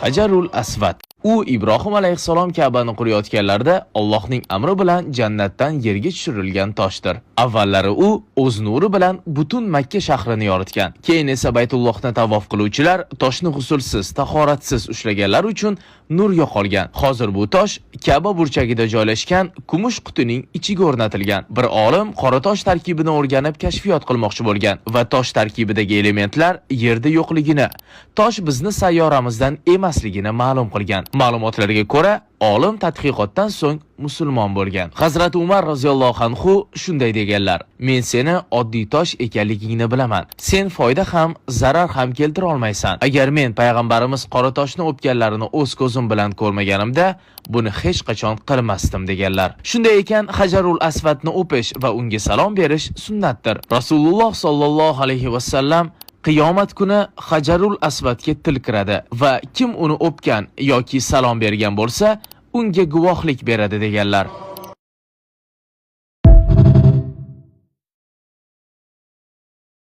Hajarul Asvad. U Ibrohim alayhissalom Ka'bani qurayotganlarida Allohning amri bilan jannatdan yerga tushirilgan toshdir. Avvallari u o'z nuri bilan butun Makka shahrini yoritgan. Keyin esa Baytullohni tavof qiluvchilar toshni g'usulsiz, tahoratsiz ushlaganlar uchun nur yo'qolgan. Hozir bu tosh Ka'ba burchagida joylashgan kumush qutining ichiga o'rnatilgan. Bir olim qora tosh tarkibini o'rganib kashfiyot qilmoqchi bo'lgan va tosh tarkibidagi elementlar yerda yo'qligini, tosh bizni sayyoramizdan emasligini ma'lum qilgan. Ma'lumotlarga ko'ra, olim tadqiqotdan so'ng musulmon bo'lgan. Hazrat Umar roziyallohu anhu shunday deganlar: "Men seni oddiy tosh ekanligingni bilaman. Sen foyda ham, zarar ham keltira olmaysan. Agar men payg'ambarimiz qora toshni o'pganlarini o'z ko'zim bilan ko'rmaganimda, buni hech qachon qilmasdim" deganlar. Shunday ekan, Hajarul Asvadni o'pish va unga salom berish sunnatdir. Rasululloh sollallohu alayhi va sallam qiyomat kuni Hajarul Asvadga til kiradi va kim uni o'pgan yoki salom bergan bo'lsa, unga guvohlik beradi deganlar.